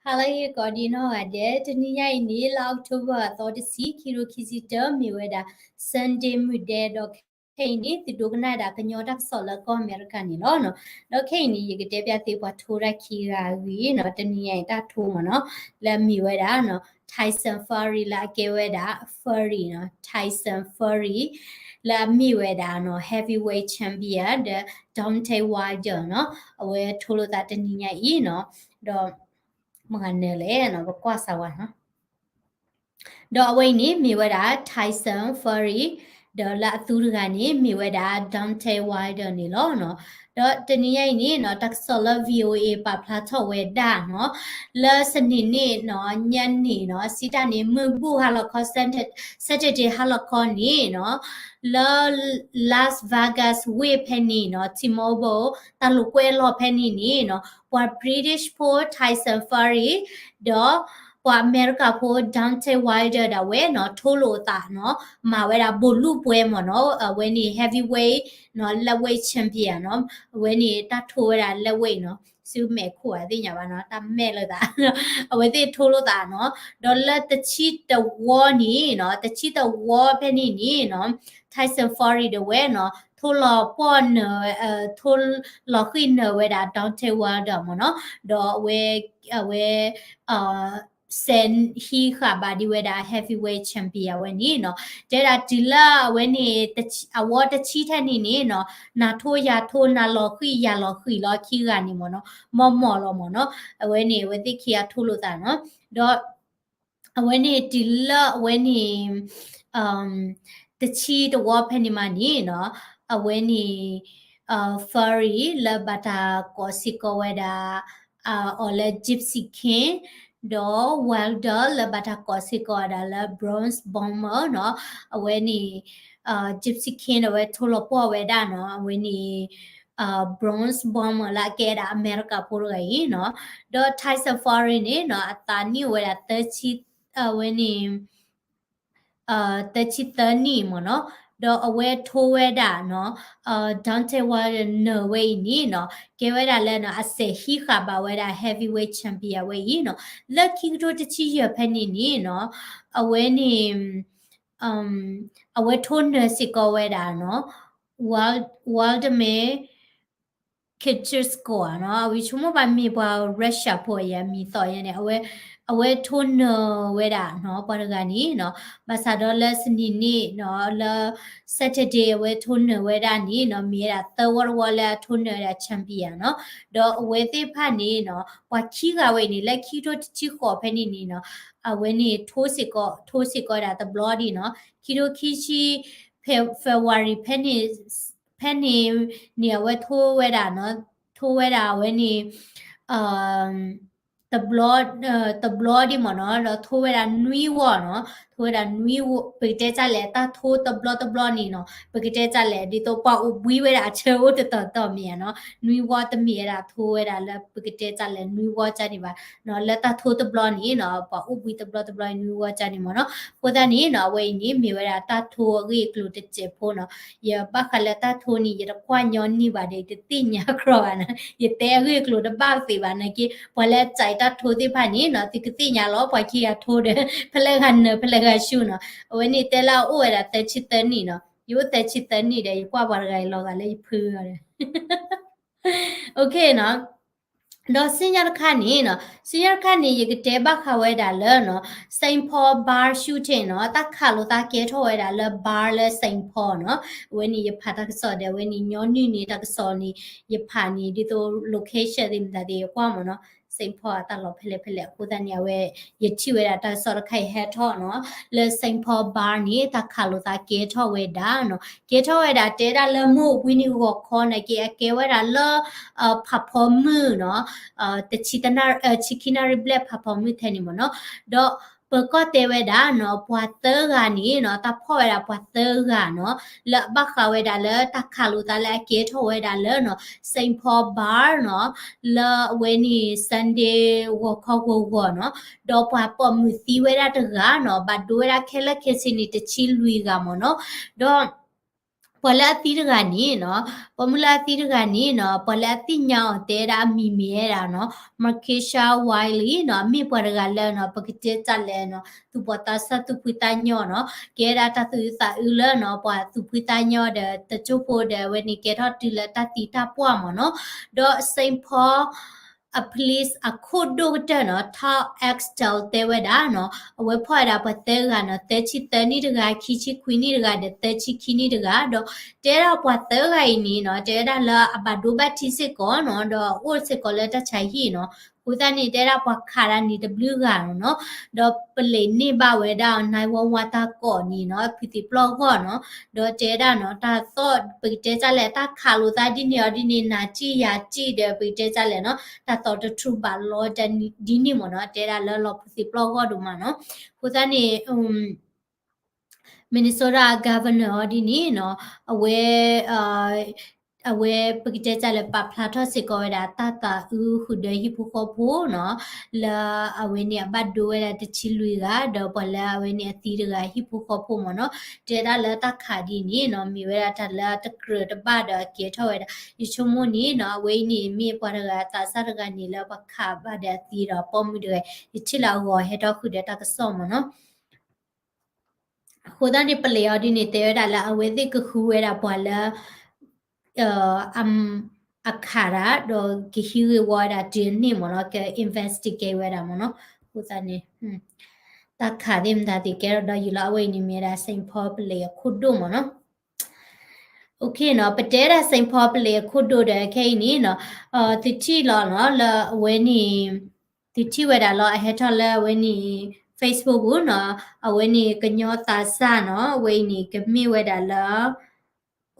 ဟါလၢအဂ့ၤကိးဒံနီၢ်ဂၤဒဲး, တနံၤညါအံၤန့ၣ် လါအီးကထိဘၢၣ်အသီတဆံ ခံကထိခံဆံတၢ မ့ၢ်ဝဲဒၣ် Sunday မုၢ်ဒဲး ဒီးခဲအံၤန့ၣ် သုဒိကနၣ်ဒၣ်ကညီတၢ်ကစီၣ်လၢကီၢ်အမဲရကၤန့ၣ်လီၤ. ဒီးခဲအံၤန့ၣ် ယကတဲပျၢ်သုပှၤထိတၢ်ခံဂၤအဂ့ၢ်နီၤ, တနံၤညါအံၤတၢ်ထိမ့ၢ်နီၤ, လၢအမ့ၢ်ဝဲဒၣ် Tyson Fury လၢအကဲဝဲဒၣ် Fury နီၤ, Tyson Fury လၢအမ့ၢ်ဝဲဒၣ်နီၤ heavyweight champion ဒီး Deontay Wilder နီၤ, အဝဲထိလိာ်သးတနံၤညါအံၤနီၤ, ဒီး မဂၤနၢၤလဲၣ်နီၤ, ပကွၢ်စၢၤဝဲနီၤ. ဒီးအဝဲအံၤန့ၣ် မ့ၢ်ဝဲဒၣ် Tyson Fury, ဒီးလၢအသူတဂၤန့ၣ် မ့ၢ်ဝဲဒၣ် Deontay Wilder န့ၣ်လီၤနီၤ. ဒီးတနံၤညါအံၤန့ၣ်နီၤ, တၢ်ကစီၣ်လၢ VOA ပာ်ဖျါထီၣ်ဝဲဒၣ်နီၤ, လၢစနေနေ့နီၤ, ညနေနီၤ, စံးတၢ်န့ၣ် မုၢ်ဘူၣ်ဟါလီၤခီ Saturday, Saturday ဟါလီၤခီန့ၣ်နီၤ, လၢ Las Vegas ဝ့ၢ်ဖဲန့ၣ်နီၤ, T-Mobile တၢ်လိာ်ကွဲလီၢ်ဖဲန့ၣ်န့ၣ်နီၤ, ပှၤ British ဖိ Tyson Fury ဒီး ပှၤအမဲရကၤဖိ Deontay Wilder ဒၣ်ဝဲနီၤ, ထိလိာ်သးနီၤ, မၤဝဲဒၣ် ဘူးလုပွဲ မ့ၢ်နီၤ, အဝဲန့ၣ် heavyweight နီၤ, lightweight champion နီၤ, အဝဲန့ၣ်တၢ်ထိဝဲဒၣ် lightweight နီၤ, စုမဲာ်ခိၣ်အသ့ၣ်ညါဘၣ်နီၤ, တၢ်မဲာ်လိာ်သး, အဝဲသ့ၣ်ထိလိာ်သးနီၤ, ဒီးလၢတဆံတဝီန့ၣ်နီၤ, တဆံတဝီဖဲန့ၣ်န့ၣ်နီၤ, Tyson Fury ဒၣ်ဝဲနီၤ, ထိလီၤပှီၢ်နၢၤ, ထိလီၤဃံၢ်နၢၤဝဲဒၣ် Deontay Wilder မ့ၢ်နီၤ, ဒီးအဝဲ, အဝဲ စဲးဟံးဃာ်ဘၣ်ဒံးဝဲဒၣ် heavyweight champion အဝဲန့ၣ်နီၤ, တဲဒၣ်တုၤလၢအဝဲန့ၣ်, အဝီတဆံထဲန့ၣ်န့ၣ်နီၤ, နၤထိယၤထိ နၤလီၤဃံၢ်ယၤလီၤဃံၢ်လီၤခံဂၤန့ၣ်မ့ၢ်နီၤ, မီၢ်မီၢ်လီၤမ့ၢ်နီၤ, အဝဲန့ၣ် အဝဲသ့ၣ်ခံဂၤထိလိာ်သးနီၤ, ဒီး အဝဲန့ၣ်တုၤလၢအဝဲန့ၣ်, တဆံတဝီဖဲန့ၣ်မးန့ၣ်နီၤ, အဝဲန့ၣ်, Fury လၢဘၣ်တၢ်ကိးစ့ၢ်ကီးဝဲဒၣ်, အီၤလၢ Gypsy King, ဒီး Wilder လၢဘၣ်တၢ်ကိးစ့ၢ်ကီးဝဲဒၣ်လၢ Bronze Bomber နီၤ, အဝဲန့ၣ်, Gypsy King ဒၣ်ဝဲထိလီၤပှီၢ်ဝဲဒၣ်နီၤ, အဝဲန့ၣ် Bronze Bomber လၢအကဲဒၣ်အမဲရကၤဖိတဂၤအံၤနီၤ, ဒီး Tyson Fury န့ၣ်နီၤ, အသးနံၣ်အိၣ်ဝဲဒၣ်သၢဆံ, အဝဲန့ၣ် သၢဆံသၢနံၣ်မ့ၢ်နီၤ, ဒီးအဝဲထိဝဲဒၣ်နီၤ, Deontay Wilder နၢၤဝဲအံၤန့ၣ်နီၤ, ကဲဝဲဒၣ်လၢနီၤ, အစဲးဟံးဃာ်ဘၣ်ဝဲဒၣ် heavyweight champion ဝဲအံၤနီၤ, လၢခံကထိတဆံယဲၢ်ဖဲန့ၣ်န့ၣ်နီၤ, အဝဲန့ၣ်, အဝဲထိနၢၤစ့ၢ်ကီးဝဲဒၣ်နီၤ, Wal-, Wladimir Klitschko နီၤ, အဝဲဆိကမိၣ်ဘၣ်မ့ၢ်ပှၤ Russia ဖိယဲ မံၤသီၣ်ယဲန့ၣ်, အဝဲ, အဝဲထိနၢၤဝဲဒၣ်နီၤ, ပှၤတဂၤန့ၣ်နီၤ, ဘၣ်ဆၣ်ဒီးလၢစနေနေ့နီၤ, လၢ Saturday အဝဲထိနၢၤဝဲဒၣ်န့ၣ်နီၤ, မ့ၢ်ဝဲဒၣ်သၢဝီတဝီလၢအထိနၢၤဝဲဒၣ် champion နီၤ, ဒီးအဝဲသ့ၣ်တဖၣ်န့ၣ်နီၤ, ပှၤခံဂၤဝဲအံၤန့ၣ် လၢခံကထိတဆံဃိးဖဲန့ၣ်န့ၣ်နီၤ, အဝဲန့ၣ်ထိစ့ၢ်ကီး, ထိစ့ၢ်ကီးဒၣ်တဘျီဒံးနီၤ, ခံကထိခံဆံ February ဖဲန့ၣ် ဖဲန့ၣ်န့ၣ် အဝဲထိဝဲဒၣ်နီၤ, ထိဝဲဒၣ်အဝဲန့ၣ်, တဘျီ, တဘျီဒံးမ့ၢ်နီၤ, ဒီးထိဝဲဒၣ်နွံဝီနီၤ, ထိဝဲဒၣ်နွံဝီ, ပကတဲတၢ်လဲၣ် တၢ်ထိတဘျီတဘျီန့ၣ်နီၤ, ပကတဲတၢ်လဲၣ် ဒ်သိးပှၤအိၣ်ဘှံးဝဲဒၣ်အဆၢအိၣ်တတီၤတီၤမ့ၢ်ဧါနီၤ, နွံဝီတမ့ၢ်ဝဲဒၣ်ထိဝဲဒၣ်လၢပကတဲတၢ်လဲၣ်နွံဝီကန့ၣ်ဘၣ်, လၢတၢ်ထိတဘျီန့ၣ်နီၤ, ပှၤအိၣ်ဘှံးတဘျီတဘျီနွံဝီကန့ၣ်မ့ၢ်နီၤ, အဃိသတးန့ၣ်နီၤ, အဝဲအံၤန့ၣ် မ့ၢ်ဝဲဒၣ်တၢ်ထိအဂ့ၢ်အကျိၤတစဲးဖိနီၤ, ယဘၣ်ဃးလၢတၢ်ထိန့ၣ် ယတကွၢ်ညီနုၢ်ဘၣ်ဒီး ယတသ့ၣ်ညါကြီဘၣ်နီၤ, ယတဲအဂ့ၢ်အကျိၤတဘၣ်သ့ၣ်ဘၣ်နာ်က့, ပှၤလၢအစဲးတၢ်ထိသ့ၣ်တဖၣ်န့ၣ်နီၤ, သုကသ့ၣ်ညါလီၤ ပှၤခံဂၤထိဒီး ဖဲလဲၣ်ဂၤနၢၤ ဖဲလဲၣ်ဂၤဆူနီၤ, အဝဲန့ၣ်တဲလၢအအိၣ်ဝဲဒၣ်သၢဆံသၢနံၣ်နီၤ, ယအိၣ်သၢဆံသၢနံၣ်ဒီး ယကွၢ်ပှၤတဂၤအံၤလီၤဂာ်လၢယဖုအီၤဒီး OK နီၤ, ဒီးစံၣ်ညီၣ်တခါန့ၣ်နီၤ, စံၣ်ညီၣ်တခါန့ၣ် ယကတဲဘၣ်ဃးဝဲဒၣ်လၢနီၤ, Saint Paul bar shooting နီၤ, တၢ်ခးလိာ်သးကဲထီၣ်ဝဲဒၣ်လၢ bar လၢ Saint Paul နီၤ, အဝဲန့ၣ်ယဖးတၢ်ကစီၣ်ဒီး အဝဲန့ၣ်ညီနုၢ်န့ၣ် တၢ်ကစီၣ်န့ၣ် ယဖးန့ၣ် ဒ်သိး location သ့ၣ်မတၤသ့ၣ် ယကွၢ်မ့ၢ်နီၤ, Saint Paul အတၢ်လီၢ်ဖဲလဲၣ်ဖဲလဲၣ် အဃိသတးန့ၣ် အဝဲ ယထံၣ်ဝဲဒၣ်တၢ်ကစီၣ်တခါအံၤဟဲထီၣ်နီၤ, လၢ Saint Paul bar န့ၣ် တၢ်ခးလိာ်သးကဲထီၣ်ဝဲဒၣ်နီၤ, ကဲထီၣ်ဝဲဒၣ်တဲဒၣ်လၢမုၢ်အိၣ်ဘှံးနံၤဂီၤခီနာ်က့ အကဲဝဲဒၣ်လၢ ဖးဖီမုၢ်နီၤ, တဆံ, ဆံခံနၣ်ရံၣ်ဘျဲၣ်ဖးဖီမုၢ်ထဲန့ၣ်မ့ၢ်နီၤ, ဒီးပၢၤကီၢ်တဲဝဲဒၣ်နီၤ, ပှၤသၢဂၤန့ၣ်နီၤ, တၢ်ဖီၣ်ဝဲဒၣ်ပှၤသၢဂၤနီၤ, လၢအဘၣ်ဃးဝဲဒၣ်လၢတၢ်ခးလိာ်သးလၢအကဲထီၣ်ဝဲဒၣ်လၢနီၤ, Saint Paul bar နီၤ, လၢအဝဲန့ၣ် Sunday ဂီၤခီဂီၤဂီၤနီၤ, ဒီးပှၤပိာ်မုၣ်သံဝဲဒၣ်တဂၤနီၤ, ဘၣ်ဒိဝဲဒၣ်ခဲလၢာ်ခဲဆ့န့ၣ်တဆံလွံၢ်ဂၤမ့ၢ်နီၤ, ဒီး ပှၤလၢအသံတဂၤန့ၣ်နီၤ, ပိာ်မုၣ်လၢအသံတဂၤန့ၣ်နီၤ, ပှၤလၢအသ့ၣ်ညါအီၤတဲဒၣ်အမံၤမ့ၢ်ဝဲဒၣ်နီၤ Markeisha Wiley နီၤ, အမ့ၢ်ပှၤတဂၤလၢနီၤ ပကတဲတၢ်လဲၣ်နီၤ သူၣ်ဘီၣ်သးစၢ်သူၣ်ဖှံသးညီနီၤ, ကဲဒၣ်တၢ်သူၣ်အုးသးအုးလၢနီၤ ပှၤသူၣ်ဖှံသးညီဒီး တကၠိဖိဒီး အဝဲန့ၣ်ကဲထီၣ်တုၤလၢတၢ်သံတၢ်ပှၢ်မ့ၢ်နီၤ, ဒီး Saint Paul အ police အခိၣ်ဒိၣ်ကတၢၢ်နီၤ Todd Axtell တဲဝဲဒၣ်နီၤ, အဝဲဖီၣ်ဝဲဒၣ်ပှၤသၢဂၤနီၤ, သၢဆံသၢနံၣ်တဂၤ, ခံဆံခွံနံၣ်တဂၤ, ဒီးသၢဆံခံနံၣ်တဂၤ, ဒီးတဲဒၣ်ပှၤသၢဂၤအံၤန့ၣ်နီၤ, တဲဝဲဒၣ်လၢအဘၣ်ဒိဘၣ်ထံးစ့ၢ်ကီးနီၤ, ဒီးအိၣ်စ့ၢ်ကီးလၢတၢ်ဆါဟံၣ်နီၤ, အဃိသတးန့ၣ် တဲဒၣ်ပှၤခးတၢ်န့ၣ်တဘျုးဂၤနီၤ, ဒီးပလံးန့ၢ်ဘၣ်ဝဲဒၣ် nine one one တၢ်ကိးန့ၣ်နီၤ, ဖုသံပျီၢ်ဂီၢ်နီၤ, ဒီးတဲဒၣ်နီၤ တၢ်သီၣ်ပကတဲတၢ်လဲၣ် တၢ်ခးလိာ်သးဒ်န့ၣ်အီၤဒ်န့ၣ် နၤစံၣ်ယၤစံၣ်ဒီး ပကတဲတၢ်လဲၣ်နီၤ, တၢ်သီၣ်တထူၣ်ဘၣ်လီၤဒ်န့ၣ်မ့ၢ်နီၤ, တဲဒၣ်လၢလီၤဖုသံပျီၢ်ဂီၢ်ဒိၣ်မးနီၤ, အဃိသတးန့ၣ် Minnesota governor အီၤဒ်န့ၣ်နီၤ, အဝဲ အဝဲပကတဲတၢ်လဲၣ် ပာ်ဖျါထီၣ်စ့ၢ်ကီးဝဲဒၣ် တၢ်သးအုးဃုာ်ဒီးဟံၣ်ဖိဃီဖိနီၤ, လၢအဝဲန့ၣ်အဘၣ်ဒိဝဲဒၣ်တဆံလွံၢ်ဂၤ, ဒီးပှၤလၢအဝဲန့ၣ်အသံတဂၤဟံၣ်ဖိဃီဖိမ့ၢ်နီၤ, တဲဒၣ်လၢတၢ်ခးဒ်န့ၣ်နီၤ, မ့ၢ်ဝဲဒၣ်တၢ်လၢတကြၢးတဘၣ်ဒီးအကဲထီၣ်ဝဲဒၣ်, ယဆိကမိၣ်န့ၣ်နီၤ, အဝဲအံၤန့ၣ်မ့ၢ်ပှၤတဂၤသးစၢ်တဂၤန့ၣ်လၢပှၤခးဘၣ်ဒီးအသံဒီးပိာ်မုၣ်တဂၤ, ယထံၣ်လၢအဂီၤဟဲထီၣ်ဃုာ်ဒီးတၢ်ကစီၣ်မ့ၢ်နီၤ. အဃိသတးန့ၣ် ပလံးအီၤဒ်န့ၣ် တဲဝဲဒၣ်လၢအဝဲသ့ၣ်ကဃုဝဲဒၣ်ပှၤလၢ အခးတၢ် ဒီးကဟံးဂ့ၢ်ဝီဝဲဒၣ်တုၤအန့ၣ်မ့ၢ်နီၤ, က investigate ဝဲဒၣ်မ့ၢ်နီၤ. အဃိသတးန့ၣ် တၢ်ခးသ့ၣ်မတၤသ့ၣ်ကဲထီၣ်ဒီးယံာ်လီၤ, အဝဲအံၤန့ၣ်မ့ၢ်ဝဲဒၣ် Saint Paul ပလံးအခိၣ်ဒိၣ်မ့ၢ်နီၤ. နီၤ, ပတဲဒၣ် Saint Paul ပလံးအခိၣ်ဒိၣ်ဒီးခဲအံၤန့ၣ်နီၤ, သုထံၣ်လီၤနီၤ လၢအဝဲန့ၣ် သုထံၣ်ဝဲဒၣ်လီၤ အဟဲထီၣ်လၢအဝဲန့ၣ် Facebook ပူၤနီၤ, အဝဲန့ၣ်ကညီသးစၢ်နီၤ, အဝဲအံၤန့ၣ် ကမ့ၢ်ဝဲဒၣ်လၢ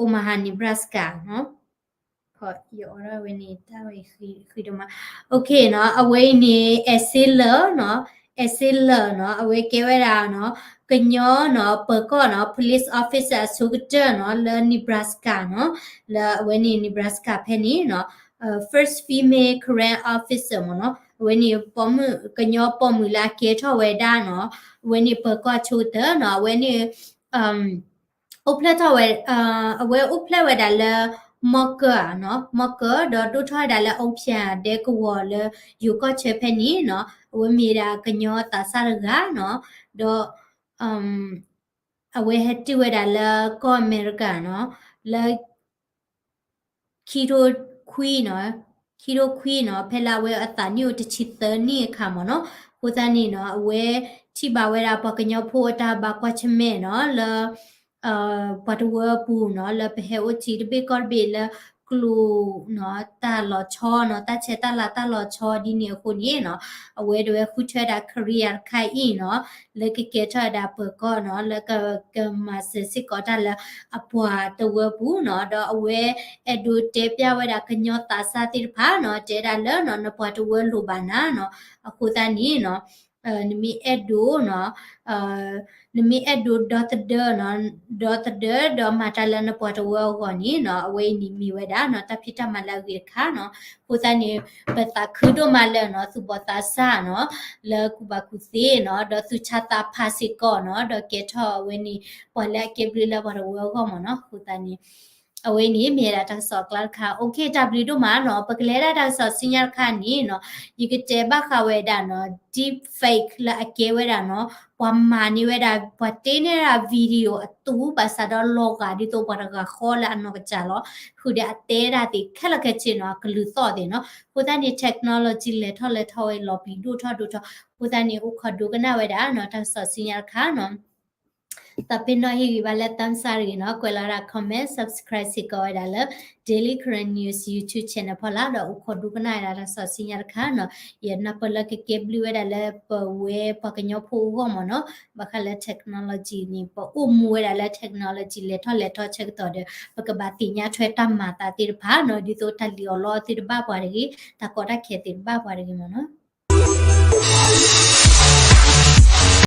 Omaha Nebraska နီၤ. ယအီၤဒၣ်ဝဲန့ၣ် တၢ်ဝဲဃံဒိၣ်မး, နီၤ, အဝဲအံၤန့ၣ် အဲးစ့လၢာ်နီၤ, အဲးစ့လၢာ်နီၤ, အဝဲကဲဝဲဒၣ်နီၤ ကညီနီၤ ပၢၤကီၢ်နီၤ police officer အဆိကတၢၢ်နီၤ လၢ Nebraska နီၤ, လၢအဝဲန့ၣ် Nebraska ဖဲန့ၣ်နီၤ, first female Karen officer မ့ၢ်နီၤ, အဝဲန့ၣ် ကညီပိာ်မုၣ်လၢအကဲထီၣ်ဝဲဒၣ်နီၤ, အဝဲန့ၣ်ပၢၤကီၢ်ဆိကတၢၢ်နီၤ, အဝဲန့ၣ် အိၣ်ဖျဲၣ်ထီၣ်ဝဲ, အဝဲအိၣ်ဖျဲၣ်ဝဲဒၣ်လၢ မီၢ်ကၢၢ်နီၤ, မီၢ်ကၢၢ် ဒီးဒိၣ်ထီၣ်ဝဲဒၣ်လၢ အူဖၠၣ် ဒဲကဝီၤလၢယိၤကီၢ်ဆၢဖဲန့ၣ်နီၤ, အဝဲမ့ၢ်ဒၣ်ကညီသးစၢ်တဂၤနီၤ, ဒီး အဝဲဟဲတုၤဝဲဒၣ်လၢကီၢ်အမဲရကၤနီၤ, လၢ ခံထိခွံနီၤ, ခံထိခွံနီၤ, ဖဲလၢအဝဲအသးနံၣ်အိၣ်တဆံသၢနံၣ်အခါမ့ၢ်နီၤ, အဃိသတးန့ၣ်နီၤ အဝဲထံၣ်ဘၣ်ဝဲဒၣ်ပှၤကညီဖိအတၢ်ဘၣ်ကွၢ်ဆၢၣ်မဲာ်နီၤ လၢ ပှၤတဝၢပူၤနီၤ, လၢပဟဲအိၣ်တ့ၢ်တဘ့ၣ်ကီၢ်တဘ့ၣ်လၢကျိာ်နီၤ, တၢ်လီၤဆီနီၤ, တၢ်ဆဲးတၢ်လၤတၢ်လီၤဆီဒ်န့ၣ်အဃိန့ၣ်နီၤ, အဝဲဒၣ်ဝဲဃုထၢဒၣ် career တခါအံၤနီၤ, လၢကကဲထီၣ်ဝဲဒၣ်ပၢၤကီၢ်နီၤ, လၢကမၤစၢၤစ့ၢ်ကီးတၢ်လၢအပှၤတဝၢပူၤနီၤ, ဒီးအဝဲအဲၣ်ဒိးတဲပျၢ်ဝဲဒၣ်ကညီသးစၢ်သ့ၣ်တဖၣ်နီၤ, တဲဒၣ်လၢနီၤ နပှၤတဝၢလိၣ်ဘၣ်နၤနီၤ, အဃိသတးန့ၣ်နီၤ နမ့ၢ်အဲၣ်ဒိးနီၤ နမ့ၢ်အဲၣ်ဒိးဒီသဒၢနီၤ, ဒီသဒၢဒီးမၤတၢ်လၢနပှၤတဝၢအဂီၢ်န့ၣ်နီၤ, အဝဲအံၤန့ၣ်မ့ၢ်ဝဲဒၣ်နီၤ တၢ်ဖံးတၢ်မၤလၢအဂ့ၤတခါနီၤ, အဃိသတးန့ၣ် ပသးခုဒိၣ်မးလၢနီၤ သူၣ်ဘီၣ်သးစၢ်နီၤ, လၢကူၣ်ဘၣ်ကူၣ်သ့နီၤ, ဒီးသူၣ်ဆါသးဖးစ့ၢ်ကီးနီၤ, ဒီးကဲထီၣ်အဝဲန့ၣ် ပှၤလၢအကဲဘျုးလၢပှၤတဝၢအဂီၢ်မ့ၢ်နီၤ, အဃိသတးန့ၣ် အဝဲန့ၣ်မ့ၢ်ဝဲဒၣ်တၢ်ကစီၣ်အကျါတခါ, အိၣ်ခ့ တၢ်ဘျုးဒိၣ်မးနီၤ, ပကလဲၤဒၣ်တၢ်ကစီၣ်ဆူညါတခါန့ၣ်နီၤ, ယကတဲဘၣ်ဃးဝဲဒၣ်နီၤ deepfake လၢအကဲဝဲဒၣ်နီၤ, ပှၤမၤန့ၢ်ဝဲဒၣ် ပှၤတ့န့ၢ်ဒၣ် video အသူ ဘၣ်ဆၣ်ဒီးလီၤဂာ်ဒ်သိးပှၤတဂၤဃီလၢအနီၢ်ကစၢ်လီၤ, ဃုာ်ဒီးအတဲဒၣ်သ့ၣ်ခဲလၢာ်ခဲဆ့နီၤ, အကလုၢ်သီၣ်သ့ၣ်နီၤ, အဃိသတးန့ၣ် technology လဲၤထီၣ်လဲၤထီဝဲလီၤပျံၤဒိၣ်ထီၣ်ဒိၣ်ထီၣ်, အဃိသတးန့ၣ် အိၣ်ခိးဒိကနၣ်ဝဲဒၣ်နီၤ တၢ်ကစီၣ်ဆူညါတခါနီၤ သးပ့ၤနီၣ်ဟ့ၣ်ဂံၢ်ဘါလၢ thumbs up တဂ့ၤနီၤ, ကွဲးလီၤဒၣ် comment, subscribe စ့ၢ်ကီးဝဲဒၣ်လၢ Daily Karen News YouTube channel ဖီလာ်ဒီး အိၣ်ခိးဒိကနၣ်ဝဲဒၣ်တၢ်ကစီၣ်ဆူညါတခါနီၤ, ယနၢ်ပၢၢ်လၢကကဲဘျုးဝဲဒၣ်လၢပဝဲပှၤကညီဖိအဂီၢ်မ့ၢ်နီၤ, ဘၣ်ဃးလၢ technology န့ၣ် ပအိၣ်မူဝဲဒၣ်လၢ technology လဲၤထီၣ်လဲၤထီဆၢကတီၢ်ဒီး ပကဘၣ်သ့ၣ်ညါထွဲတၢ်မၤသးသ့ၣ်တဖၣ်နီၤ, ဒ်သိးတၢ်လံၣ်အီၣ်လီအီၣ်သ့ၣ်တဘၣ်ပှၤတဂ့ၤ, တၢ်ကီတၢ်ခဲသ့ၣ်တဘၣ်ပှၤတဂ့ၤမ့ၢ်နီၤ.